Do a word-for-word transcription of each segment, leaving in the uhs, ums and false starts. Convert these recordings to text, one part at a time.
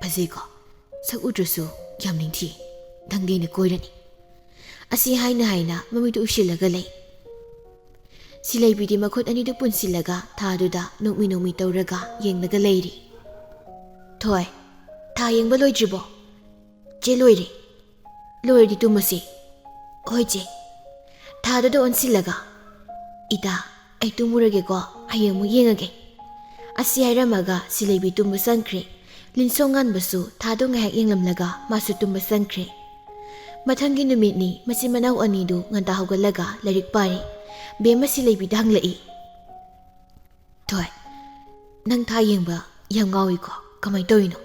ꯐꯖꯩꯀꯣ? ꯁꯛ ꯎꯗ꯭ꯔꯁꯨ ꯌꯥꯝ ꯅꯤꯡꯊꯤ꯫ ꯅꯪꯗꯤ ꯑꯩꯅ ꯀꯣꯏꯔꯅꯤ꯫ ꯑꯁꯤ ꯍꯥꯏꯅ ꯍꯥꯏꯅ ꯃꯃꯤꯠꯇꯨ ꯎꯏꯁꯤꯜꯂꯒ ꯂꯩ꯫ ꯁꯤꯂꯩꯕꯤꯗꯤ ꯃꯈꯨꯠ ꯑꯅꯤꯗꯨ ꯄꯨꯟꯁꯤꯜꯂꯒ ꯊꯥꯗꯨꯗ ꯅꯣꯛꯃꯤ ꯅꯣꯛꯃꯤ ꯇꯧꯔꯒ ꯌꯦꯡꯂꯒ ꯂꯩꯔꯤ꯫ "ꯊꯣꯏ, ꯊꯥ ꯌꯦꯡꯕ ꯂꯣꯏꯗ꯭ꯔꯤꯕꯣ?" "ꯆꯦ, ꯂꯣꯏꯔꯦ꯫ ꯂꯣꯏꯔꯗꯤ ꯇꯨꯝꯃꯁꯤ꯫" "ꯍꯣꯏ ꯆꯦ꯫" ꯊꯥꯗꯨꯗ ꯑꯣꯟꯁꯤꯜꯂꯒ, "ꯏꯇꯥ, ꯑꯩ ꯇꯨꯝꯃꯨꯔꯒꯦꯀꯣ, ꯍꯌꯦꯡ ꯑꯃꯨꯛ ꯌꯦꯡꯉꯒꯦ꯫" ꯑꯁꯤ ꯍꯥꯏꯔꯝꯃꯒ ꯁꯤꯂꯩꯕꯤ ꯇꯨꯝꯕ ꯆꯪꯈ꯭ꯔꯦ꯫ ꯂꯤꯟꯁꯣꯡ ꯉꯥꯟꯕꯁꯨ ꯊꯥꯗꯣ ꯉꯥꯏꯍꯥꯛ ꯌꯦꯡꯂꯝꯂꯒ ꯃꯥꯁꯨ ꯇꯨꯝꯕ ꯆꯪꯈ꯭ꯔꯦ꯫ ꯃꯊꯪꯒꯤ ꯅꯨꯃꯤꯠꯅꯤ, ꯃꯆꯤꯟ ꯃꯅꯥꯎ ꯑꯅꯤꯗꯨ ꯉꯟꯇꯥ ꯍꯧꯒꯠꯂꯒ ꯂꯥꯏꯔꯤꯛ ꯄꯥꯔꯤ꯫ ꯕꯦꯝꯃ ꯁꯤꯂꯩꯕꯤꯗ ꯍꯪꯂꯛꯏ, "ꯊꯣꯏ, ꯅꯪ ꯊꯥ ꯌꯦꯡꯕ ꯌꯥꯝ ꯉꯥꯎꯏꯀꯣ, ꯀꯃꯥꯏ ꯇꯧꯔꯤꯅꯣ?"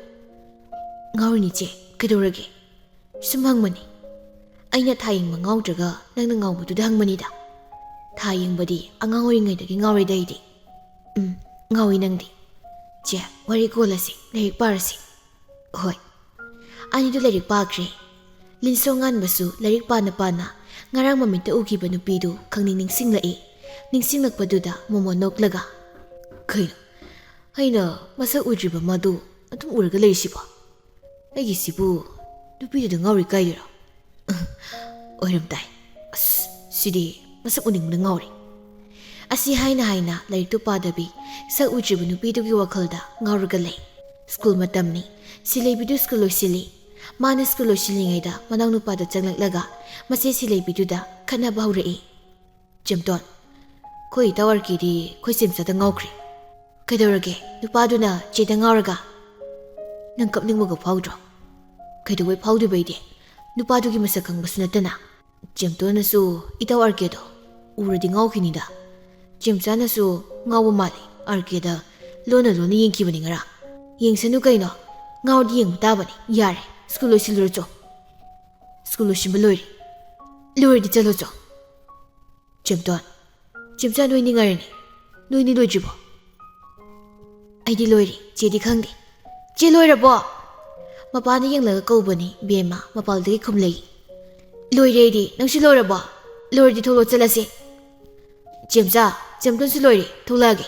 "ꯉꯥꯎꯔꯤꯅꯤ ꯆꯦ, ꯀꯩꯗꯧꯔꯒꯦ?" "ꯁꯨꯝ ꯍꯪꯕꯅꯤ꯫ ꯑꯩꯅ ꯊꯥ ꯌꯦꯡꯕ ꯉꯥꯎꯗ꯭ꯔꯒ ꯅꯪꯅ ꯉꯥꯎꯕꯗꯨꯗ ꯍꯪꯕꯅꯤꯗ꯫ ꯊꯥ ꯌꯦꯡꯕꯗꯤ ꯑꯉꯥꯡ ꯑꯣꯏꯔꯤꯉꯩꯗꯒꯤ ꯉꯥꯎꯔꯦꯗ ꯑꯩꯗꯤ꯫" "ꯎꯝ, ꯉꯥꯎꯏ ꯅꯪꯗꯤ꯫ ꯆꯦ, ꯋꯥꯔꯤ ꯀꯣꯜꯂꯁꯤ, ꯂꯥꯏꯔꯤꯛ ꯄꯥꯔꯁꯤ꯫" "ꯍꯣꯏ꯫" ꯑꯅꯤꯗꯨ ꯂꯥꯏꯔꯤꯛ ꯄꯥꯈ꯭ꯔꯦ꯫ ꯂꯤꯟꯁꯣꯡ ꯉꯥꯟꯕꯁꯨ ꯂꯥꯏꯔꯤꯛ ꯄꯥꯅ ꯄꯥꯅ ꯉꯔꯥꯡ ꯃꯃꯤꯠꯇ ꯎꯈꯤꯕ ꯅꯨꯄꯤꯗꯨ ꯈꯪꯅꯤꯡ ꯅꯤꯡꯁꯤꯡꯂꯛꯏ꯫ ꯅꯤꯡꯁꯤꯡꯂꯛꯄꯗꯨꯗ ꯃꯣꯃꯣ ꯅꯣꯛꯂꯒ, "ꯀꯩꯅꯣ, ꯑꯩꯅ ꯃꯁꯛ ꯎꯗ꯭ꯔꯤꯕ ꯃꯥꯗꯨ ꯑꯗꯨꯝ ꯎꯔꯒ ꯂꯩꯔꯤꯁꯤꯕꯣ? ꯑꯩꯒꯤꯁꯤꯕꯨ ꯅꯨꯄꯤꯗꯨꯗ ꯉꯥꯎꯔꯤ ꯀꯥꯏꯗꯨꯔꯣ?" "ꯑꯣꯏꯔꯝ ꯇꯥꯏ꯫ ꯑꯁ, ꯁꯤꯗꯤ ꯃꯁꯛ ꯎꯅꯤꯡꯕꯅ ꯉꯥꯎꯔꯦ꯫" ꯑꯁꯤ ꯍꯥꯏꯅ ꯍꯥꯏꯅ ꯂꯥꯏꯔꯤꯛꯇꯨ ꯄꯥꯗꯕꯤ ꯁꯛ ꯎꯗ꯭ꯔꯤꯕ ꯅꯨꯄꯤꯗꯨꯒꯤ ꯋꯥꯈꯜꯗ ꯉꯥꯎꯔꯒ ꯂꯩ꯫ ꯁ꯭ꯀꯨꯜ ꯃꯇꯝꯅꯤ꯫ ꯁꯤꯂꯩꯕꯤꯗꯨ ꯁ꯭ꯀꯨꯜ ꯂꯣꯏꯁꯤꯜꯂꯤ꯫ ꯃꯥꯅ ꯁ꯭ꯀꯨꯜ ꯂꯣꯏꯁꯤꯜꯂꯤꯉꯩꯗ ꯃꯅꯥꯎꯅꯨꯄꯥꯗ ꯆꯪꯂꯛꯂꯒ ꯃꯆꯦ ꯁꯤꯂꯩꯕꯤꯗꯨꯗ ꯈꯠꯅꯕ ꯍꯧꯔꯛꯏ꯫ "ꯆꯦꯝꯇꯣꯟ, ꯑꯩꯈꯣꯏ ꯏꯇꯥꯎ ꯑꯥꯔ ꯀꯦꯗꯤ ꯑꯩꯈꯣꯏ ꯆꯦꯝꯆꯥꯗ ꯉꯥꯎꯈ꯭ꯔꯦ꯫" "ꯀꯩꯗꯧꯔꯒꯦ? ꯅꯨꯄꯥꯗꯨꯅ ꯆꯦꯗ ꯉꯥꯎꯔꯒ?" "ꯅꯪ ꯀꯞꯅꯤꯡꯕꯒ ꯐꯥꯎꯗ꯭ꯔꯣ?" "ꯀꯩꯗꯧꯕꯩ ꯐꯥꯎꯗꯣꯏꯕ ꯑꯩꯗꯤ? ꯅꯨꯄꯥꯗꯨꯒꯤ ꯃꯁꯛ ꯈꯪꯕꯁꯨ ꯅꯠꯇꯅ꯫" "ꯆꯦꯝꯇꯣꯟꯅꯁꯨ ꯏꯇꯥꯎ ꯑꯥꯔ ꯀꯦꯗꯣ ꯎꯔꯗꯤ ꯉꯥꯎꯈꯤꯅꯤꯗ꯫ ꯆꯦꯝꯆꯥꯅꯁꯨ ꯉꯥꯎꯕ ꯃꯥꯜꯂꯤ, ꯑꯥꯔ ꯀꯦꯗ ꯂꯣꯟꯅ ꯂꯣꯟꯅ ꯌꯦꯡꯈꯤꯕꯅꯤ ꯉꯔꯥꯡ꯫" "ꯌꯦꯡꯁꯅꯨ ꯀꯩꯅꯣ, ꯉꯥꯎꯔꯗꯤ ꯌꯦꯡꯕ ꯇꯥꯕꯅꯤ꯫ ꯌꯥꯔꯦ, ꯁ꯭ꯀꯨꯜ ꯂꯣꯏꯁꯤꯜꯂꯨꯔꯣ ꯆꯣ꯫" "ꯁ꯭ꯀꯨꯜ ꯂꯣꯏꯁꯤꯟꯕ ꯂꯣꯏꯔꯦ꯫ ꯂꯣꯏꯔꯗꯤ ꯆꯠꯂꯣ ꯆꯣ꯫" "ꯆꯦꯝꯇꯣꯟ, ꯆꯦꯝꯆꯥ ꯅꯣꯏꯅꯤ ꯉꯥꯏꯔꯦꯅꯦ꯫ ꯅꯣꯏꯅꯤ ꯂꯣꯏꯗ꯭ꯔꯤꯕꯣ?" "ꯑꯩꯗꯤ ꯂꯣꯏꯔꯦ, ꯆꯦꯗꯤ ꯈꯪꯗꯦ꯫" "ꯆꯦ, ꯂꯣꯏꯔꯕꯣ?" ꯃꯄꯥꯟꯗ ꯌꯦꯡꯂꯒ ꯀꯧꯕꯅꯤ ꯕꯦꯝꯃ ꯃꯄꯥꯜꯗꯒꯤ ꯈꯨꯝꯂꯛꯏ꯫ "ꯂꯣꯏꯔꯦ ꯑꯩꯗꯤ, ꯅꯪꯁꯨ ꯂꯣꯏꯔꯕꯣ? ꯂꯣꯏꯔꯗꯤ ꯊꯣꯛꯂꯛꯑꯣ ꯆꯠꯂꯁꯦ꯫" "ꯆꯦꯝꯆꯥ, ꯆꯦꯝꯇꯣꯟꯁꯨ ꯂꯣꯏꯔꯦ, ꯊꯣꯛꯂꯛꯑꯒꯦ꯫"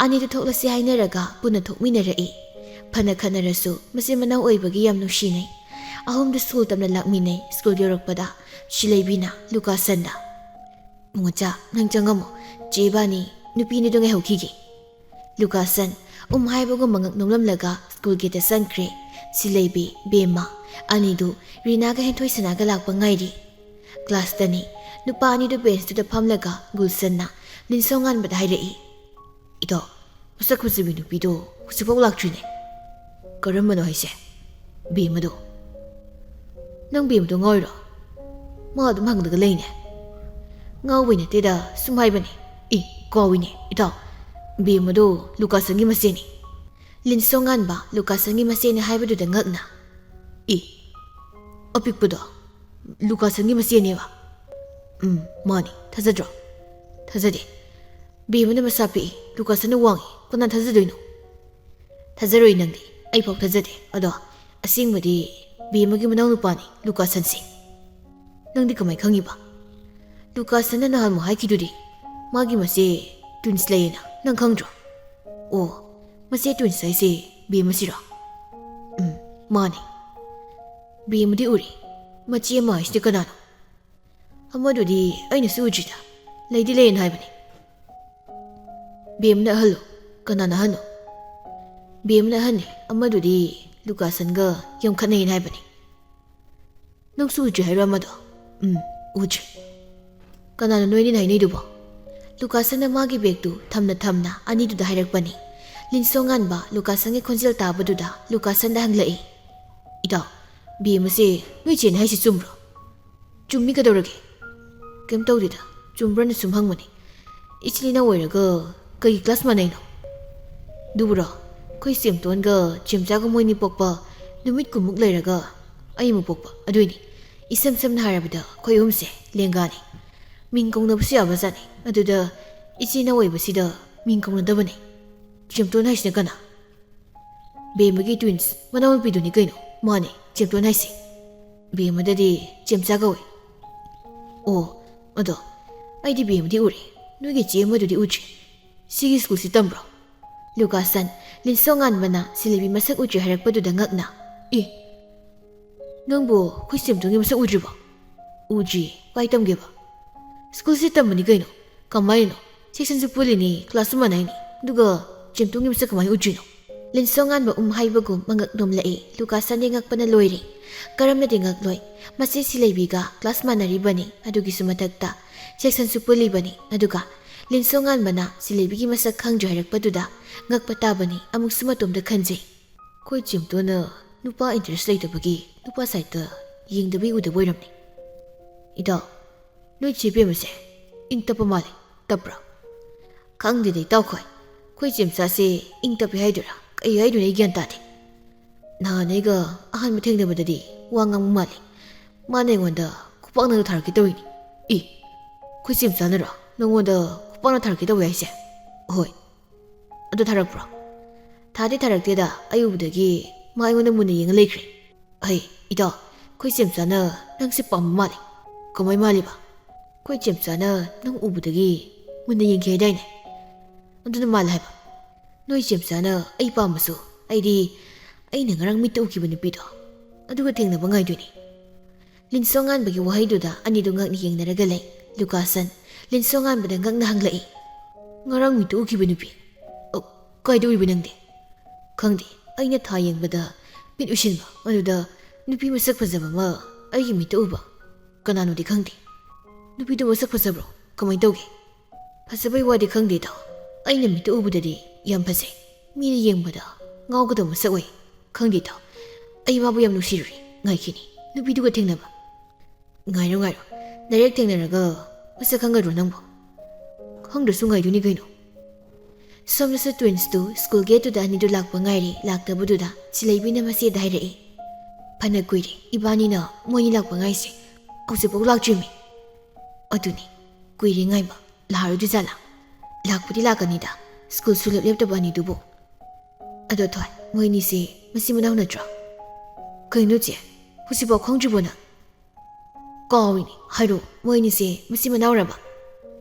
ꯑꯅꯤꯗꯨ ꯊꯣꯛꯂꯁꯤ ꯍꯥꯏꯅꯔꯒ ꯄꯨꯟꯅ ꯊꯣꯛꯃꯤꯟꯅꯔꯛꯏ꯫ ꯐꯅ ꯈꯠꯅꯔꯁꯨ ꯃꯆꯤꯟ ꯃꯅꯥꯎ ꯑꯣꯏꯕꯒꯤ ꯌꯥꯝ ꯅꯨꯡꯁꯤꯅꯩ꯫ ꯑꯍꯨꯝꯗꯨ ꯁ꯭ꯀꯨꯜ ꯇꯝꯅ ꯂꯥꯛꯃꯤꯟꯅꯩ꯫ ꯁ꯭ꯀꯨꯜ ꯌꯧꯔꯛꯄꯗ ꯁꯤꯂꯩꯕꯤꯅ ꯂꯨꯀꯥꯁꯟꯗ, "ꯏꯕꯨꯡꯉꯣꯆꯥ, ꯅꯪ ꯆꯪꯉꯝꯃꯣ꯫ ꯆꯦ ꯏꯕꯥꯅꯤ ꯅꯨꯄꯤꯅꯤꯗꯣ ꯉꯥꯏꯍꯧꯈꯤꯒꯦ"꯫ ꯂꯨꯀꯥꯁꯟ ꯎꯝ ꯍꯥꯏꯕꯒꯨꯝꯕ ꯉꯛ ꯅꯣꯝꯂꯝꯂꯒ ꯁ꯭ꯀꯨꯜ ꯒꯦꯠꯇ ꯆꯪꯈ꯭ꯔꯦ꯫ ꯁꯤꯂꯩꯕꯤ, ꯕꯦꯝꯃ ꯑꯅꯤꯗꯨ ꯔꯤꯅꯥꯒ ꯍꯦꯟꯊꯣꯏ ꯁꯅꯥꯒ ꯂꯥꯛꯄ ꯉꯥꯏꯔꯤ꯫ ꯀ꯭ꯂꯥꯁꯇꯅꯤ꯫ ꯅꯨꯄꯥ ꯑꯅꯤꯗꯨ ꯕꯦꯟꯁꯇꯨꯗ ꯐꯝꯂꯒ ꯒꯨꯜꯁꯟꯅ ꯂꯤꯟꯁꯣ ꯉꯥꯟꯕꯗ ꯍꯥꯏꯔꯛꯏ, "ꯏꯇꯥꯎ, ꯃꯁꯛ ꯐꯖꯕꯤ ꯅꯨꯄꯤꯗꯣ ꯍꯧꯖꯤꯛꯐꯥꯎ ꯂꯥꯛꯇ꯭ꯔꯤꯅꯦ"꯫ "ꯀꯔꯝꯕꯅꯣ ꯍꯥꯏꯁꯦ?" "ꯕꯦꯝꯃꯗꯣ"꯫ "ꯅꯪ ꯕꯦꯝꯃꯗꯣ ꯉꯥꯎꯔꯤꯔꯣ? ꯃꯥ ꯑꯗꯨꯝ ꯍꯪꯂꯒ ꯂꯩꯅꯦ"꯫ "ꯉꯥꯎꯕꯩ ꯅꯠꯇꯦꯗ, ꯁꯨꯝ ꯍꯥꯏꯕꯅꯤ"꯫ "ꯏ, ꯀꯥꯎꯏꯅꯦ ꯏꯇꯥꯎ, ꯕꯦꯝꯃꯗꯣ ꯂꯨꯀꯥꯁꯟꯒꯤ ꯃꯆꯦꯅꯤ"꯫ ꯂꯤꯟꯁꯣ ꯉꯥꯟꯕ ꯂꯨꯀꯥꯁꯟꯒꯤ ꯃꯆꯦꯅꯤ ꯍꯥꯏꯕꯗꯨꯗ ꯉꯛꯅ, "ꯏ, ꯑꯄꯤꯛꯄꯗꯣ ꯂꯨꯀꯥꯁꯟꯒꯤ ꯃꯆꯦꯅꯦꯕ?" "ꯎꯝ, ꯃꯥꯅꯤ꯫ ꯊꯥꯖꯗ꯭ꯔꯣ?" "ꯊꯥꯖꯗꯦ꯫ ꯕꯦꯝꯃꯅ ꯃꯁꯥ ꯄꯤꯛꯏ, ꯂꯨꯀꯥꯁꯟꯅ ꯋꯥꯡꯉꯤ, ꯀꯅꯥ ꯊꯥꯖꯗꯣꯏꯅꯣ?" "ꯊꯥꯖꯔꯣꯏ ꯅꯪꯗꯤ, ꯑꯩꯐꯥꯎ ꯊꯥꯖꯗꯦ꯫ ꯑꯗꯣ ꯑꯁꯦꯡꯕꯗꯤ ꯕꯦꯝꯃꯒꯤ ꯃꯅꯥꯎꯅꯨꯄꯥꯅꯤ ꯂꯨꯀꯥꯁꯟꯁꯦ"꯫ "ꯅꯪꯗꯤ ꯀꯃꯥꯏ ꯈꯪꯉꯤꯕ?" "ꯂꯨꯀꯥꯁꯟꯅ ꯅꯍꯥꯟꯃꯨꯛ ꯍꯥꯏꯈꯤꯗꯨꯗꯤ, ꯃꯥꯒꯤ ꯃꯆꯦ ꯇ꯭ꯋꯤꯟꯁ ꯂꯩꯌꯦꯅ꯫ ꯅꯪ ꯈꯪꯗ꯭ꯔꯣ?" "ꯑꯣ, ꯃꯆꯦ ꯇ꯭ꯋꯤꯟꯁ ꯍꯥꯏꯁꯦ ꯕꯦꯝꯃꯁꯤꯔꯣ?" "ꯎꯝ, ꯃꯥꯅꯦ"꯫ "ꯕꯦꯝꯃꯗꯤ ꯎꯔꯦ, ꯃꯆꯦ ꯑꯃ ꯍꯥꯏꯁꯤꯗꯤ ꯀꯅꯥꯅꯣ?" "ꯑꯃꯗꯨꯗꯤ ꯑꯩꯅꯁꯨ ꯎꯗ꯭ꯔꯤꯗ, ꯂꯩꯗꯤ ꯂꯩꯌꯦꯅ ꯍꯥꯏꯕꯅꯤ"꯫ "ꯕꯦꯝꯃꯅ ꯑꯍꯜꯂꯣ? ꯀꯅꯥꯅ ꯑꯍꯟꯅꯣ?" "ꯕꯦꯝꯃꯅ ꯑꯍꯟꯅꯤ, ꯑꯃꯗꯨꯗꯤ ꯂꯨꯀꯥꯁꯟꯒ ꯌꯥꯝ ꯈꯠꯅꯩꯅ ꯍꯥꯏꯕꯅꯤ"꯫ "ꯅꯪꯁꯨ ꯎꯗ꯭ꯔꯤ ꯍꯥꯏꯔꯣ ꯑꯃꯗꯣ?" "ꯎꯝ, ꯎꯗ꯭ꯔꯤ"꯫ "ꯀꯅꯥꯅꯣ ꯅꯣꯏꯅꯤꯅ ꯍꯥꯏꯅꯩꯗꯨꯕꯣ?" ꯂꯨꯀꯥꯁꯟꯅ ꯃꯥꯒꯤ ꯕꯦꯒꯇꯨ ꯊꯝꯅ ꯊꯝꯅ ꯑꯅꯤꯗꯨꯗ ꯍꯥꯏꯔꯛꯄꯅꯤ꯫ ꯂꯤꯟꯁꯣ ꯉꯥꯟꯕ ꯂꯨꯀꯥꯁꯟꯒꯤ ꯈꯣꯟꯖꯦꯜ ꯇꯥꯕꯗꯨꯗ ꯂꯨꯀꯥꯁꯟꯗ ꯍꯪꯂꯛꯏ, "ꯏꯇꯥꯎ, ꯕꯦꯝꯃꯁꯦ ꯅꯣꯏ ꯆꯦꯅ ꯍꯥꯏꯁꯤ ꯆꯨꯝꯕ꯭ꯔꯣ?" "ꯆꯨꯝꯃꯤ, ꯀꯩꯗꯧꯔꯒꯦ?" "ꯀꯩꯝ ꯇꯧꯗꯦꯗ, ꯆꯨꯝꯕ꯭ꯔꯅ ꯁꯨꯝ ꯍꯪꯕꯅꯤ꯫ ꯏꯆꯤꯜ ꯏꯅꯥꯎ ꯑꯣꯏꯔꯒ ꯀꯩꯒꯤ ꯀ꯭ꯂꯥꯁ ꯃꯥꯟꯅꯩꯅꯣ?" "ꯑꯗꯨꯕꯨꯔꯣ, ꯑꯩꯈꯣꯏ ꯆꯦꯝꯇꯣꯟꯒ ꯆꯦꯝꯆꯥꯒ ꯃꯣꯏꯅꯤ ꯄꯣꯛꯄ ꯅꯨꯃꯤꯠ ꯀꯨꯟꯃꯨꯛ ꯂꯩꯔꯒ ꯑꯩ ꯑꯃꯨꯛ ꯄꯣꯛꯄ, ꯑꯗꯨꯏꯅꯤ꯫ ꯏꯁꯝ ꯁꯝꯅ ꯍꯥꯏꯔꯕꯗ ꯑꯩꯈꯣꯏ ꯑꯍꯨꯝꯁꯦ ꯂꯦꯡꯒꯥꯅꯤ꯫ ꯃꯤꯡ ꯀꯧꯅꯕꯁꯨ ꯌꯥꯕꯖꯥꯠꯅꯤ꯫ ꯑꯗꯨꯗ ꯏꯆꯤꯜ ꯏꯅꯥꯎ ꯑꯣꯏꯕꯁꯤꯗ ꯃꯤꯡ ꯀꯧꯅꯗꯕꯅꯤ"꯫ "ꯆꯦꯝꯇꯣꯟ ꯍꯥꯏꯁꯤꯅ ꯀꯅꯥ?" "ꯕꯦꯝꯃꯒꯤ ꯇ꯭ꯋꯤꯟꯁ ꯃꯅꯥꯎꯅꯨꯄꯤꯗꯨꯅꯤ ꯀꯩꯅꯣ, ꯃꯥꯅꯦ ꯆꯦꯝꯇꯣꯟ ꯍꯥꯏꯁꯦ꯫ ꯕꯦꯝꯃꯗꯗꯤ ꯆꯦꯝꯆꯥ ꯀꯧꯏ"꯫ "ꯑꯣ, ꯑꯗꯣ ꯑꯩꯗꯤ ꯕꯦꯝꯃꯗꯤ ꯎꯔꯦ, ꯅꯣꯏꯒꯤ ꯆꯦ ꯑꯃꯗꯨꯗꯤ ꯎꯗ꯭ꯔꯤ꯫ ꯁꯤꯒꯤ ꯁ꯭ꯀꯨꯜꯁꯤ ꯇꯝꯕ꯭ꯔꯣ?" ꯂꯨꯀꯥꯁꯟ ꯂꯤꯟꯁꯣ ꯉꯥꯟꯕꯅ ꯁꯤꯂꯩꯕꯤ ꯃꯁꯛ ꯎꯗ꯭ꯔꯤ ꯍꯥꯏꯔꯛꯄꯗꯨꯗ ꯉꯛꯅ, "ꯑꯦ, ꯅꯪꯕꯨ ꯑꯩꯈꯣꯏ ꯆꯦꯝꯇꯣꯟꯒꯤ ꯃꯁꯛ ꯎꯗ꯭ꯔꯤꯕꯣ?" "ꯎꯗ꯭ꯔꯤ꯫ ꯀꯥꯏ ꯇꯝꯒꯦꯕ?" "ꯁ꯭ꯀꯨꯜꯁꯤ ꯇꯝꯕꯅꯤ ꯀꯩꯅꯣ꯫ ꯀꯃꯥꯏꯅꯣ? ꯁꯦꯛꯁꯟꯁꯨ ꯄꯨꯜꯂꯤꯅꯤ, ꯀ꯭ꯂꯥꯁꯁꯨ ꯃꯥꯟꯅꯩꯅꯤ꯫ ꯑꯗꯨꯒ ꯆꯦꯝꯇꯣꯟꯒꯤ ꯃꯁꯛ ꯀꯃꯥꯏꯅ ꯎꯗ꯭ꯔꯤꯅꯣ?" ꯂꯤꯟꯁꯣ ꯉꯥꯟꯕ ꯎꯝ ꯍꯥꯏꯕꯒꯨꯝ ꯃꯉꯛ ꯅꯣꯝꯂꯛꯏ꯫ ꯂꯨꯀꯥꯁꯟꯗꯤ ꯉꯛꯄꯅ ꯂꯣꯏꯔꯦ꯫ ꯀꯔꯝꯅꯗꯤ ꯉꯛꯂꯣꯏ? ꯃꯁꯤ ꯁꯤꯂꯩꯕꯤꯒ ꯀ꯭ꯂꯥꯁ ꯃꯥꯟꯅꯔꯤꯕꯅꯤ, ꯑꯗꯨꯒꯤꯁꯨ ꯃꯊꯛꯇ ꯁꯦꯛꯁꯟꯁꯨ ꯄꯨꯜꯂꯤꯕꯅꯤ꯫ ꯑꯗꯨꯒ ꯂꯤꯟꯁꯣ ꯉꯥꯟꯕꯅ ꯁꯤꯂꯩꯕꯤꯒꯤ ꯃꯁꯛ ꯈꯪꯗ꯭ꯔꯤ ꯍꯥꯏꯔꯛꯄꯗꯨꯗ ꯉꯛꯄ ꯇꯥꯕꯅꯤ꯫ ꯑꯃꯨꯛꯁꯨ ꯃꯇꯣꯝꯗ ꯈꯟꯖꯩ, "ꯑꯩꯈꯣꯏ ꯆꯦꯝꯇꯣꯟꯅ ꯅꯨꯄꯥ ꯏꯟꯇꯔꯦꯁ ꯂꯩꯇꯕꯒꯤ ꯅꯨꯄꯥ ꯁꯥꯏꯠꯇ ꯌꯦꯡꯗꯕꯤ ꯎꯗꯕ ꯑꯣꯏꯔꯝꯅꯤ꯫ ꯏꯇꯥꯎ, ꯅꯣꯏ ꯆꯦ ꯕꯦꯝꯃꯁꯦ ꯏꯪ ꯇꯞꯄ ꯃꯥꯜꯂꯦ꯫ ꯇꯞꯄ꯭ꯔꯥ?" "ꯈꯪꯗꯦꯗ ꯏꯇꯥꯎꯈꯣꯏ, ꯑꯩꯈꯣꯏ ꯆꯦꯝꯆꯥꯁꯦ ꯏꯪ ꯇꯞꯄꯤ ꯍꯥꯏꯗꯣꯏꯔꯥ ꯀꯩ ꯍꯥꯏꯗꯣꯏꯅꯣ ꯑꯩ ꯒ꯭ꯌꯥꯟ ꯇꯥꯗꯦ꯫ ꯅꯍꯥꯟ ꯑꯩꯒ ꯑꯍꯥꯟꯕ ꯊꯦꯡꯅꯕꯗꯗꯤ ꯋꯥ ꯉꯥꯡꯕ ꯃꯥꯜꯂꯤ꯫ ꯃꯥꯅ ꯑꯩꯉꯣꯟꯗ ꯈꯨꯄꯥꯛꯅꯒ ꯊꯥꯔꯛꯀꯦ ꯇꯧꯔꯤꯅꯤ꯫" "ꯏ, ꯑꯩꯈꯣꯏ ꯆꯦꯝꯆꯥꯅꯔꯣ ꯅꯪꯉꯣꯟꯗ ꯈꯨꯄꯥꯛꯅ ꯊꯥꯔꯛꯀꯦ ꯇꯧꯋꯦ ꯍꯥꯏꯁꯦ?" "ꯍꯣꯏ꯫" "ꯑꯗꯨ ꯊꯥꯔꯛꯄ꯭ꯔꯣ?" "ꯊꯥꯗꯤ ꯊꯥꯔꯛꯇꯦꯗ, ꯑꯩ ꯎꯕꯗꯒꯤ ꯃꯥ ꯑꯩꯉꯣꯟꯗ ꯃꯨꯟꯅ ꯌꯦꯡꯉ ꯂꯩꯈ꯭ꯔꯦ꯫" "ꯑꯩ, ꯏꯇꯥꯎ, ꯑꯩꯈꯣꯏ ꯆꯦꯝꯆꯥꯅ ꯅꯪꯁꯦ ꯄꯥꯝꯕ ꯃꯥꯜꯂꯦ꯫" "ꯀꯃꯥꯏ ꯃꯥꯜꯂꯤꯕ?" "ꯑꯩꯈꯣꯏ ꯆꯦꯝꯆꯥꯅ ꯅꯪ ꯎꯕꯗꯒꯤ ꯃꯨꯟꯅ ꯌꯦꯡꯈꯤ ꯍꯥꯏꯗꯥꯏꯅꯦ? ꯑꯗꯨꯅ ꯃꯥꯜꯂꯦ ꯍꯥꯏꯕ꯫ ꯅꯣꯏ ꯆꯦꯝꯆꯥꯅ ꯑꯩ ꯄꯥꯝꯕꯁꯨ ꯑꯩꯗꯤ ꯑꯩꯅ ꯉꯔꯥꯡ ꯃꯤꯠꯇ ꯎꯈꯤꯕ ꯅꯨꯄꯤꯗꯣ ꯑꯗꯨꯒ ꯊꯦꯡꯅꯕ ꯉꯥꯏꯗꯣꯏꯅꯤ꯫" ꯂꯤꯟꯁꯣ ꯉꯥꯟꯕꯒꯤ ꯋꯥꯍꯩꯗꯨꯗ ꯑꯅꯤꯗꯨ ꯉꯛꯅ ꯌꯦꯡꯅꯔꯒ ꯂꯩ꯫ ꯂꯨꯀꯥꯁꯟ ꯂꯤꯟꯁꯣ ꯉꯥꯟꯕꯗ ꯉꯛꯅ ꯍꯪꯂꯛꯏ, "ꯉꯔꯥꯡ ꯃꯤꯠꯇ ꯎꯈꯤꯕ ꯅꯨꯄꯤ? ꯑ, ꯀꯥꯏꯗ ꯎꯔꯤꯕ ꯅꯪꯗꯤ?" "ꯈꯪꯗꯦ, ꯑꯩꯅ ꯊꯥ ꯌꯦꯡꯕꯗ ꯃꯤꯠ ꯎꯏꯁꯤꯟꯕ, ꯑꯗꯨꯗ ꯅꯨꯄꯤ ꯃꯁꯛ ꯐꯖꯕ ꯑꯃ ꯑꯩꯒꯤ ꯃꯤꯠꯇ ꯎꯕ꯫ ꯀꯅꯥꯅꯣꯗꯤ ꯈꯪꯗꯦ꯫" "ꯅꯨꯄꯤꯗꯣ ꯃꯁꯛ ꯐꯖꯕ꯭ꯔꯣ? ꯀꯃꯥꯏꯅ ꯇꯧꯒꯦ?" "ꯐꯖꯕꯩ ꯋꯥꯗꯤ ꯈꯪꯗꯦꯗ, ꯑꯩꯅ ꯃꯤꯠꯇ ꯎꯕꯗꯗꯤ ꯌꯥꯝ ꯐꯖꯩ꯫ ꯃꯤꯅ ꯌꯦꯡꯕꯗ ꯉꯥꯎꯒꯗꯕ ꯃꯁꯛ ꯑꯣꯏ꯫ ꯈꯪꯗꯦꯗ, ꯑꯩ ꯃꯥꯕꯨ ꯌꯥꯝ ꯅꯨꯡꯁꯤꯔꯨꯔꯦ꯫ ꯉꯥꯏꯈꯤꯅꯤ, ꯅꯨꯄꯤꯗꯨꯒ ꯊꯦꯡꯅꯕ꯫" "ꯉꯥꯏꯔꯣ, ꯉꯥꯏꯔꯣ, ꯗꯥꯏꯔꯦꯛ ꯊꯦꯡꯅꯔꯒ ꯃꯁꯛ ꯈꯪꯒꯗ꯭ꯔꯣ ꯅꯪꯕꯣ?" "ꯈꯪꯗ꯭ꯔꯁꯨ ꯉꯥꯏꯗꯣꯏꯅꯤ ꯀꯩꯅꯣ꯫" ꯁꯣꯝꯗꯁꯨ ꯇ꯭ꯋꯤꯟꯁꯇꯨ ꯁ꯭ꯀꯨꯜ ꯒꯦꯠꯇꯨꯗ ꯑꯅꯤꯗꯨ ꯂꯥꯛꯄ ꯉꯥꯏꯔꯤ꯫ ꯂꯥꯛꯇꯕꯗꯨꯗ ꯁꯤꯂꯩꯕꯤꯅ ꯃꯆꯦꯗ ꯍꯥꯏꯔꯛꯏ, "ꯐꯅ ꯀꯨꯏꯔꯦ ꯏꯕꯥꯅꯤꯅ ꯃꯣꯏꯅꯤ ꯂꯥꯛꯄ ꯉꯥꯏꯁꯦ, ꯍꯧꯖꯤꯛꯐꯥꯎ ꯂꯥꯛꯇ꯭ꯔꯤꯃꯤ꯫" "ꯑꯗꯨꯅꯤ, ꯀꯨꯏꯔꯦ ꯉꯥꯏꯕ꯫ ꯂꯥꯛꯑꯔꯣꯏꯗꯣꯏ ꯖꯥꯠꯂꯥ? ꯂꯥꯛꯄꯨꯗꯤ ꯂꯥꯛꯀꯅꯤꯗ, ꯁ꯭ꯀꯨꯜ ꯁꯨꯂꯦꯞ ꯂꯦꯞꯇꯕ ꯑꯅꯤꯗꯨꯕꯨ꯫ ꯑꯗꯣ ꯊꯣꯏ, ꯃꯣꯏ ꯑꯅꯤꯁꯦ ꯃꯆꯤꯟ ꯃꯅꯥꯎ ꯅꯠꯇ꯭ꯔꯣ?" "ꯀꯩꯅꯣ ꯆꯦ, ꯍꯧꯖꯤꯛꯐꯥꯎ ꯈꯪꯗ꯭ꯔꯤꯕꯣ ꯅꯪ?" "ꯀꯥꯎꯏꯅꯦ, ꯍꯥꯏꯔꯣ, ꯃꯣꯏ ꯑꯅꯤꯁꯦ ꯃꯆꯤꯟ ꯃꯅꯥꯎꯔꯕ?"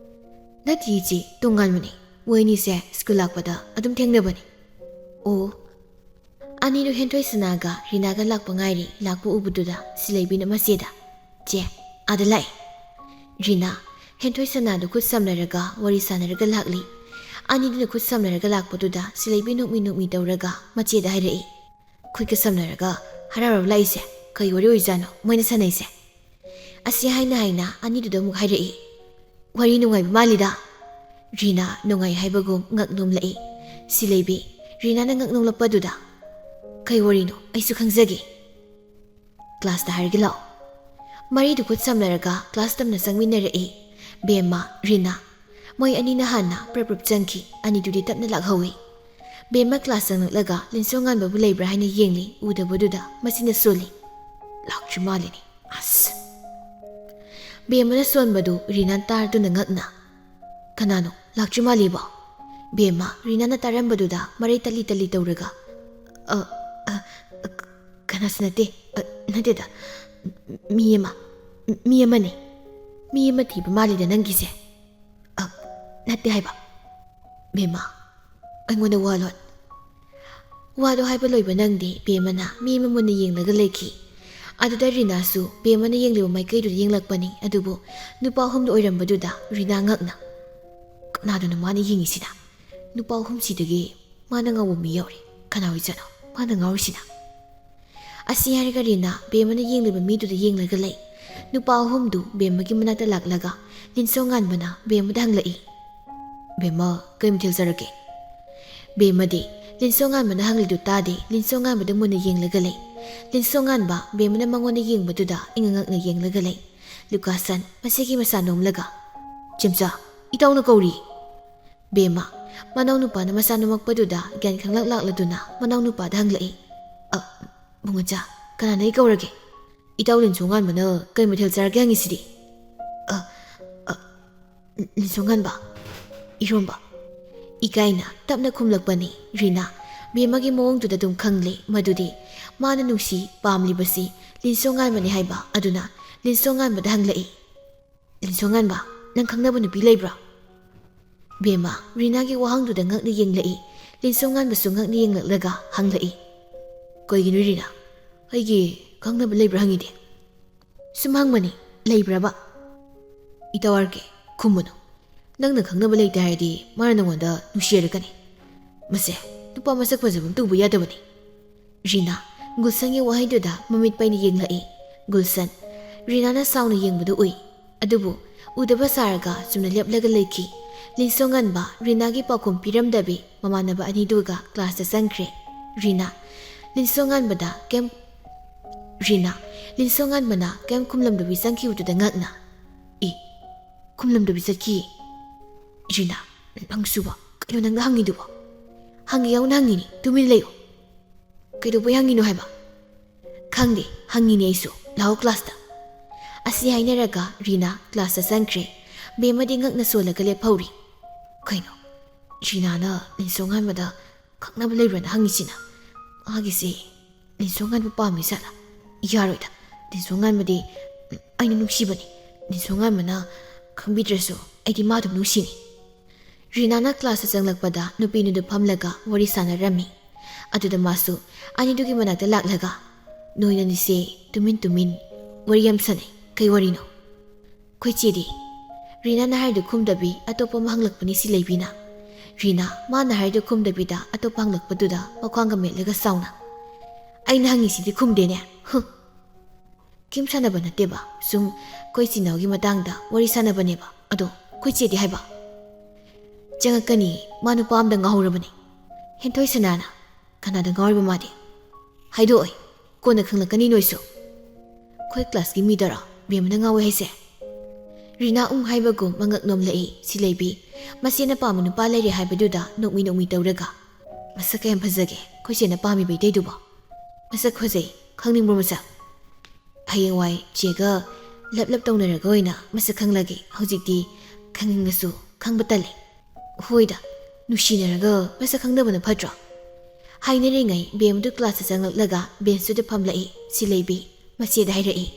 "ꯅꯠꯇꯦ ꯏꯆꯦ, ꯇꯣꯉꯥꯟꯕꯅꯦ꯫ ꯃꯣꯏ ꯑꯅꯤꯁꯦ ꯁ꯭ꯀꯨꯜ ꯂꯥꯛꯄꯗ ꯑꯗꯨꯝ ꯊꯦꯡꯅꯕꯅꯦ꯫" ꯑꯣ꯫ ꯑꯅꯤꯗꯨ ꯍꯦꯟꯊꯣꯏ ꯁꯅꯥꯒ ꯔꯤꯅꯥꯒ ꯂꯥꯛꯄ ꯉꯥꯏꯔꯤ꯫ ꯂꯥꯛꯄ ꯎꯕꯗꯨꯗ ꯁꯤꯂꯩꯕꯤꯅ ꯃꯆꯦꯗ, "ꯆꯦ, ꯑꯥꯗ ꯂꯥꯛꯑꯦ꯫" ꯔꯤꯅꯥ ꯍꯦꯟꯊꯣꯏ ꯁꯅꯥꯗꯨ ꯈꯨꯠ ꯁꯝꯅꯔꯒ ꯋꯥꯔꯤ ꯁꯥꯟꯅꯔꯒ ꯂꯥꯛꯂꯤ꯫ ꯑꯅꯤꯗꯨꯅ ꯈꯨꯠ ꯁꯝꯅꯔꯒ ꯂꯥꯛꯄꯗꯨꯗ ꯁꯤꯂꯩꯕꯤ ꯅꯣꯛꯃꯤ ꯅꯣꯛꯃꯤ ꯇꯧꯔꯒ ꯃꯆꯦꯗ ꯍꯥꯏꯔꯛꯏ, "ꯈꯨꯠꯀ ꯁꯝꯅꯔꯒ ꯍꯔꯥꯎ ꯍꯔꯥꯎ ꯂꯥꯛꯏꯁꯦ ꯀꯩ ꯋꯥꯔꯤ ꯑꯣꯏꯖꯥꯠꯅꯣ ꯃꯣꯏꯅ ꯁꯥꯟꯅꯩꯁꯦ?" ꯑꯁꯤ ꯍꯥꯏꯅ ꯍꯥꯏꯅ ꯑꯅꯤꯗꯨꯗ ꯑꯃꯨꯛ ꯍꯥꯏꯔꯛꯏ, "ꯋꯥꯔꯤ ꯅꯨꯡꯉꯥꯏꯕ ꯃꯥꯜꯂꯤꯗ꯫" ꯔꯤꯅꯥ ꯅꯨꯡꯉꯥꯏ ꯍꯥꯏꯕꯒꯨꯝ ꯉꯛ ꯅꯣꯝꯂꯛꯏ꯫ ꯁꯤꯂꯩꯕꯤ, ꯔꯤꯅꯥꯅ ꯉꯛ ꯅꯣꯝꯂꯛꯄꯗꯨꯗ, "ꯀꯩ ꯋꯥꯔꯤꯅꯣ? ꯑꯩꯁꯨ ꯈꯪꯖꯒꯦ꯫" "ꯀ꯭ꯂꯥꯁꯇ ꯍꯥꯏꯔꯒꯦ ꯂꯥꯛꯑꯣ꯫" ꯃꯔꯤꯗꯨ ꯈꯨꯠ ꯁꯝꯅꯔꯒ ꯀ꯭ꯂꯥꯁ ꯇꯝꯅ ꯆꯪꯃꯤꯟꯅꯔꯛꯏ꯫ ꯕꯦꯝꯃ, ꯔꯤꯅꯥ, ꯃꯣꯏ ꯑꯅꯤꯅ ꯍꯥꯟꯅ ꯄ꯭ꯔꯞ ꯄ꯭ꯔꯞ ꯆꯪꯈꯤ꯫ ꯑꯅꯤꯗꯨꯗꯤ ꯇꯞꯅ ꯂꯥꯛꯍꯧꯏ꯫ ꯕꯦꯝꯃ ꯀ꯭ꯂꯥꯁ ꯆꯪꯂꯛꯂꯒ ꯂꯤꯟꯁꯣ ꯉꯥꯟꯕꯕꯨ ꯂꯩꯕ꯭ꯔꯥ ꯍꯥꯏꯅ ꯌꯦꯡꯂꯤ꯫ ꯎꯗꯕꯗꯨꯗ ꯃꯆꯤꯟꯅ ꯁꯣꯜꯂꯤ, "ꯂꯥꯛꯇ꯭ꯔꯤ ꯃꯥꯜꯂꯤꯅꯦ꯫ ꯑꯁ!" ꯕꯦꯝꯃꯅ ꯁꯣꯟꯕꯗꯨ ꯔꯤꯅꯥ ꯇꯥꯔꯗꯨꯅ ꯉꯛꯅ, "ꯀꯅꯥꯅꯣ? ꯂꯥꯛꯇ꯭ꯔꯤ ꯃꯥꯜꯂꯤꯕꯣ?" ꯕꯦꯝꯃ, ꯔꯤꯅꯥꯅ ꯇꯥꯔꯝꯕꯗꯨꯗ ꯃꯔꯩ ꯇꯠꯂꯤ ꯇꯠꯂꯤ ꯇꯧꯔꯒ, "ꯑ, ꯑ, ꯑ, ꯀꯅꯥꯁꯨ ꯅꯠꯇꯦ꯫ ꯑ, ꯅꯠꯇꯦꯗ꯫ ꯃꯤ ꯑꯃ, ꯃꯤ ꯑꯃꯅꯤ꯫ ꯃꯤ ꯑꯃ ꯊꯤꯕ ꯃꯥꯜꯂꯤꯗ ꯅꯪꯒꯤꯁꯦ꯫" "ꯑ, ꯅꯠꯇꯦ ꯍꯥꯏꯕ꯫" "ꯕꯦꯝꯃ, ꯑꯩꯉꯣꯟꯗ ꯋꯥ ꯂꯣꯠ꯫" ꯋꯥꯗꯣ ꯍꯥꯏꯕ ꯂꯣꯏꯕ ꯅꯪꯗꯦ ꯕꯦꯝꯃꯅ ꯃꯤ ꯑꯃ ꯃꯨꯟꯅ ꯌꯦꯡꯂꯒ ꯂꯩꯈꯤ꯫ ꯑꯗꯨꯗ ꯔꯤꯅꯥꯁꯨ ꯕꯦꯝꯃꯅ ꯌꯦꯡꯂꯤꯕ ꯃꯥꯏꯀꯩꯗꯨꯗ ꯌꯦꯡꯂꯛꯄꯅꯤ꯫ ꯑꯗꯨꯕꯨ ꯅꯨꯄꯥ ꯑꯍꯨꯝꯗꯨ ꯑꯣꯏꯔꯝꯕꯗꯨꯗ ꯔꯤꯅꯥ ꯉꯛꯅ, "ꯀꯅꯥꯗꯅꯣ ꯃꯥꯅ ꯌꯦꯡꯉꯤꯁꯤꯅ? ꯅꯨꯄꯥ ꯑꯍꯨꯝꯁꯤꯗꯒꯤ ꯃꯥꯅ ꯉꯥꯎꯕ ꯃꯤ ꯌꯥꯎꯔꯦ꯫ ꯀꯅꯥ ꯑꯣꯏꯖꯥꯠꯅꯣ ꯃꯥꯅ ꯉꯥꯎꯔꯤꯁꯤꯅ?" ꯑꯁꯤ ꯍꯥꯏꯔꯒ ꯔꯤꯅꯥ ꯕꯦꯝꯃꯅ ꯌꯦꯡꯂꯤꯕ ꯃꯤꯗꯨꯗ ꯌꯦꯡꯂꯒ ꯂꯩ꯫ ꯅꯨꯄꯥ ꯑꯍꯨꯝꯗꯨ ꯕꯦꯝꯃꯒꯤ ꯃꯅꯥꯛꯇ ꯂꯥꯛꯂꯒ ꯂꯤꯟꯁꯣ ꯉꯥꯟꯕꯅ ꯕꯦꯝꯃꯗ ꯍꯪꯂꯛꯏ, "ꯕꯦꯝꯃ, ꯀꯩ ꯃꯊꯦꯜ ꯆꯥꯔꯛꯀꯦ?" ꯕꯦꯝꯃꯗꯤ ꯂꯤꯟꯁꯣ ꯉꯥꯟꯕꯅ ꯍꯪꯂꯤꯗꯨ ꯇꯥꯗꯦ꯫ ꯂꯤꯟꯁꯣ ꯉꯥꯟꯕꯗ ꯃꯨꯟꯅ ꯌꯦꯡꯂꯒ ꯂꯩ꯫ ꯂꯤꯟꯁꯣ ꯉꯥꯟꯕ ꯕꯦꯝꯃꯅ ꯃꯉꯣꯟꯗ ꯌꯦꯡꯕꯗꯨꯗ ꯏꯉꯛ ꯉꯛꯅ ꯌꯦꯡꯂꯒ ꯂꯩ꯫ ꯂꯨꯀꯥꯁꯟ ꯃꯁꯤꯒꯤ ꯃꯁꯥ ꯅꯣꯝꯂꯒ, "ꯆꯦꯝꯆꯥ, ꯏꯇꯥꯎꯅ ꯀꯧꯔꯤ!" ꯕꯦꯝꯃ, ꯃꯅꯥꯎ ꯅꯨꯄꯥꯅ ꯃꯁꯥ ꯅꯣꯝꯃꯛꯄꯗꯨꯗ ꯒ꯭ꯌꯥꯟ ꯈꯪꯂꯛ ꯂꯥꯛꯂꯗꯨꯅ ꯃꯅꯥꯎ ꯅꯨꯄꯥꯗ ꯍꯪꯂꯛꯏ, "ꯑ, ꯕꯨꯡꯉꯣꯆꯥ, ꯀꯅꯥꯅ ꯑꯩ ꯀꯧꯔꯒꯦ? ꯏꯇꯥꯎ ꯂꯤꯟꯁꯣ ꯉꯥꯟꯕꯅ ꯀꯩ ꯃꯊꯦꯜ ꯆꯥꯔꯛꯀꯦ ꯍꯪꯉꯤꯁꯤꯗꯤ?" "ꯑ, ꯑ, ꯂꯤꯟꯁꯣ ꯉꯥꯟꯕ, ꯏꯔꯣꯝꯕ꯫" ꯏꯀꯥꯏꯅ ꯇꯞꯅ ꯈꯨꯝꯂꯛꯄꯅꯤ꯫ ꯔꯤꯅꯥ ꯕꯦꯝꯃꯒꯤ ꯃꯑꯣꯡꯗꯨꯗ ꯑꯗꯨꯝ ꯈꯪꯂꯦ ꯃꯗꯨꯗꯤ ꯃꯥꯅ ꯅꯨꯡꯁꯤ ꯄꯥꯝꯂꯤꯕꯁꯤ ꯂꯤꯟꯁꯣ ꯉꯥꯟꯕꯅꯤ ꯍꯥꯏꯕ꯫ ꯑꯗꯨꯅ ꯂꯤꯟꯁꯣ ꯉꯥꯟꯕꯗ ꯍꯪꯂꯛꯏ, "ꯂꯤꯟꯁꯣ ꯉꯥꯟꯕ, ꯅꯪ ꯈꯪꯅꯕ ꯅꯨꯄꯤ ꯂꯩꯕ꯭ꯔꯥ?" ꯕꯦꯝꯃ ꯔꯤꯅꯥꯒꯤ ꯋꯥꯍꯪꯗꯨꯗ ꯉꯛꯅ ꯌꯦꯡꯂꯛꯏ꯫ ꯂꯤꯟꯁꯣ ꯉꯥꯟꯕꯁꯨ ꯉꯛꯅ ꯌꯦꯡꯂꯛꯂꯒ ꯍꯪꯂꯛꯏ, "ꯀꯩꯒꯤꯅꯣ ꯔꯤꯅꯥ? ꯑꯩꯒꯤ ꯈꯪꯅꯕ ꯂꯩꯕ꯭ꯔꯥ ꯍꯪꯉꯤꯗꯤ?" "ꯁꯨꯝ ꯍꯪꯕꯅꯤ, ꯂꯩꯕ꯭ꯔꯕ?" "ꯏꯇꯥꯎ ꯑꯥꯔ ꯀꯦ, ꯈꯨꯝꯃꯨꯅꯨ꯫ ꯅꯪꯅ ꯈꯪꯅꯕ ꯂꯩꯇꯦ ꯍꯥꯏꯔꯗꯤ ꯃꯥꯅ ꯅꯉꯣꯟꯗ ꯅꯨꯡꯁꯤꯔꯛꯀꯅꯤ꯫ ꯃꯁꯦ, ꯅꯨꯄꯥ ꯃꯁꯛ ꯐꯖꯕ ꯑꯃ ꯇꯧꯕ ꯌꯥꯗꯕꯅꯤ꯫" ꯔꯤꯅꯥ ꯒꯨꯜꯁꯟꯒꯤ ꯋꯥꯍꯩꯗꯨꯗ ꯃꯃꯤꯠ ꯄꯩꯅ ꯌꯦꯡꯂꯛꯏ꯫ ꯒꯨꯜꯁꯟ ꯔꯤꯅꯥꯅ ꯁꯥꯎꯅ ꯌꯦꯡꯕꯗꯨ ꯎꯏ꯫ ꯑꯗꯨꯕꯨ ꯎꯗꯕ ꯁꯥꯔꯒ ꯆꯨꯝꯅ ꯂꯦꯞꯂꯒ ꯂꯩꯈꯤ꯫ ꯂꯤꯟꯁꯣ ꯉꯥꯟꯕ ꯔꯤꯅꯥꯒꯤ ꯄꯥꯎꯈꯨꯝ ꯄꯤꯔꯝꯗꯕꯤ ꯃꯃꯥꯟꯅꯕ ꯑꯅꯤꯗꯨꯒ ꯀ꯭ꯂꯥꯁꯇ ꯆꯪꯈ꯭ꯔꯦ꯫ ꯔꯤꯅꯥ ꯂꯤꯟꯁꯣ ꯉꯥꯟꯕꯗ ꯀꯩꯝ ꯔꯤꯅꯥ ꯂꯤꯟꯁꯣ ꯉꯥꯟꯕꯅ ꯀꯩꯝ ꯈꯨꯝꯂꯝꯗꯕꯤ ꯆꯪꯈꯤꯕꯗꯨꯗ ꯉꯛꯅ, "ꯏ, ꯈꯨꯝꯂꯝꯗꯕꯤ ꯆꯠꯈꯤ꯫" "ꯔꯤꯅꯥ, ꯅꯪꯁꯨꯕ, ꯀꯩꯅꯣ ꯅꯪꯅ ꯍꯪꯉꯤꯗꯨꯕꯣ?" "ꯍꯪꯒꯦ ꯌꯥꯎꯅ ꯍꯪꯉꯤꯅꯤ, ꯇꯨꯃꯤꯟ ꯂꯩꯌꯨ꯫" "ꯀꯩꯗꯧꯕꯩ ꯍꯪꯉꯤꯅꯣ ꯍꯥꯏꯕ?" "ꯈꯪꯗꯦ, ꯍꯪꯉꯤꯅꯦ ꯑꯩꯁꯨ꯫ ꯂꯥꯛꯑꯣ ꯀ꯭ꯂꯥꯁꯇ꯫" ꯑꯁꯤ ꯍꯥꯏꯅꯔꯒ ꯔꯤꯅꯥ ꯀ꯭ꯂꯥꯁꯇ ꯆꯪꯈ꯭ꯔꯦ꯫ ꯕꯦꯝꯃꯗꯤ ꯉꯛꯅ ꯁꯣꯜꯂꯒ ꯂꯦꯞꯍꯧꯔꯤ꯫ ꯀꯩꯅꯣ, ꯔꯤꯅꯥꯅ ꯂꯤꯟꯁꯣ ꯉꯥꯟꯕꯗ ꯈꯪꯅꯕ ꯂꯩꯕ꯭ꯔꯥꯅ ꯍꯪꯉꯤꯁꯤꯅ? ꯃꯥꯒꯤꯁꯦ ꯂꯤꯟꯁꯣ ꯉꯥꯟꯕ ꯄꯥꯝꯃꯤ ꯖꯥꯠꯂꯥ? ꯌꯥꯔꯣꯏꯗ, ꯂꯤꯟꯁꯣ ꯉꯥꯟꯕꯗꯤ ꯑꯩꯅ ꯅꯨꯡꯁꯤꯕꯅꯤ꯫ ꯂꯤꯟꯁꯣ ꯉꯥꯟꯕꯅ ꯈꯪꯕꯤꯗ꯭ꯔꯁꯨ ꯑꯩꯗꯤ ꯃꯥ ꯑꯗꯨꯝ ꯅꯨꯡꯁꯤꯅꯤ꯫ ꯔꯤꯅꯥꯅ ꯀ꯭ꯂꯥꯁꯇ ꯆꯪꯂꯛꯄꯗ ꯅꯨꯄꯤꯅꯤꯗꯨ ꯐꯝꯂꯒ ꯋꯥꯔꯤ ꯁꯥꯟꯅꯔꯝꯃꯤ꯫ ꯑꯗꯨꯗ ꯃꯥꯁꯨ ꯑꯅꯤꯗꯨꯒꯤ ꯃꯅꯥꯛꯇ ꯂꯥꯛꯂꯒ, "ꯅꯣꯏꯅꯅꯤꯁꯦ ꯇꯨꯃꯤꯟ ꯇꯨꯃꯤꯟ ꯋꯥꯔꯤ ꯌꯥꯝ ꯁꯥꯟꯅꯩ꯫ ꯀꯩ ꯋꯥꯔꯤꯅꯣ?" "ꯑꯩꯈꯣꯏ ꯆꯦꯗꯤ?" ꯔꯤꯅꯥꯅ ꯍꯥꯏꯔꯤꯗꯨ ꯈꯨꯝꯗꯕꯤ ꯑꯇꯣꯞꯄ ꯑꯃ ꯍꯪꯂꯛꯄꯅꯤ ꯁꯤꯂꯩꯕꯤꯅ꯫ ꯔꯤꯅꯥ ꯃꯥꯅ ꯍꯥꯏꯔꯤꯗꯨ ꯈꯨꯝꯗꯕꯤꯗ ꯑꯇꯣꯞꯄ ꯍꯪꯂꯛꯄꯗꯨꯗ ꯃꯈ꯭ꯋꯥꯡꯒ ꯃꯦꯠꯂꯒ ꯁꯥꯎꯅ, "ꯑꯩꯅ ꯍꯪꯉꯤꯁꯤꯗꯤ ꯈꯨꯝꯗꯦꯅꯦ꯫ ꯍꯨ!" "ꯀꯩꯝ ꯁꯥꯟꯅꯕ ꯅꯠꯇꯦꯕ, ꯁꯨꯝ ꯑꯩꯈꯣꯏ ꯏꯆꯤꯟ ꯏꯅꯥꯎꯒꯤ ꯃꯇꯥꯡꯗ ꯋꯥꯔꯤ ꯁꯥꯟꯅꯕꯅꯦꯕ꯫ ꯑꯗꯣ ꯑꯩꯈꯣꯏ ꯆꯦꯗꯤ ꯍꯥꯏꯕ?" "ꯆꯪꯉꯛꯀꯅꯤ, ꯃꯥ ꯅꯨꯄꯥ ꯑꯝꯗ ꯉꯥꯎꯍꯧꯔꯕꯅꯦ꯫" "ꯍꯦꯟꯊꯣꯏ ꯁꯅꯥꯅ? ꯀꯅꯥꯗ ꯉꯥꯎꯔꯤꯕ ꯃꯥꯗꯤ?" "ꯍꯥꯏꯗꯣꯛꯑꯣꯏ, ꯀꯣꯟꯅ ꯈꯪꯂꯛꯀꯅꯤ ꯅꯣꯏꯁꯨ꯫" "ꯑꯩꯈꯣꯏ ꯀ꯭ꯂꯥꯁꯀꯤ ꯃꯤꯗꯔꯣ ꯕꯦꯝꯃꯅ ꯉꯥꯎꯋꯦ ꯍꯥꯏꯁꯦ?" ꯔꯤꯅꯥ ꯎꯝ ꯍꯥꯏꯕꯒꯨꯝ ꯃꯉꯛ ꯅꯣꯝꯂꯛꯏ ꯁꯤꯂꯩꯕꯤ꯫ ꯃꯆꯦꯅ ꯄꯥꯝꯕ ꯅꯨꯄꯥ ꯂꯩꯔꯦ ꯍꯥꯏꯕꯗꯨꯗ ꯅꯣꯛꯃꯤ ꯅꯣꯛꯃꯤ ꯇꯧꯔꯒ, "ꯃꯁꯛ ꯀꯌꯥꯝ ꯐꯖꯒꯦ ꯑꯩꯈꯣꯏ ꯆꯦꯅ ꯄꯥꯝꯃꯤꯕ ꯏꯇꯩꯗꯨꯕꯣ?" "ꯃꯁꯛ ꯐꯖꯩ, ꯈꯪꯅꯤꯡꯕ꯭ꯔꯣ ꯃꯁꯛ?" "ꯍꯌꯦꯡꯋꯥꯏ ꯆꯦꯒ ꯂꯞ ꯂꯞ ꯇꯧꯅꯔꯒ ꯑꯣꯏꯅ ꯃꯁꯛ ꯈꯪꯂꯒꯦ, ꯍꯧꯖꯤꯛꯇꯤ ꯈꯪꯅꯤꯡꯉꯁꯨ ꯈꯪꯕ ꯇꯜꯂꯦ꯫" "ꯍꯣꯏꯗ, ꯅꯨꯡꯁꯤꯅꯔꯒ ꯃꯁꯛ ꯈꯪꯗꯕꯅ ꯐꯠꯇ꯭ꯔꯣ?" ꯍꯥꯏꯅꯔꯤꯉꯩ ꯕꯦꯝꯗꯨ ꯀ꯭ꯂꯥꯁꯇ ꯆꯪꯂꯛꯂꯒ ꯕꯦꯟꯁꯇꯨꯗ ꯐꯝꯂꯛꯏ ꯁꯤꯂꯩꯕꯤ꯫ ꯃꯆꯦꯗ ꯍꯥꯏꯔꯛꯏ,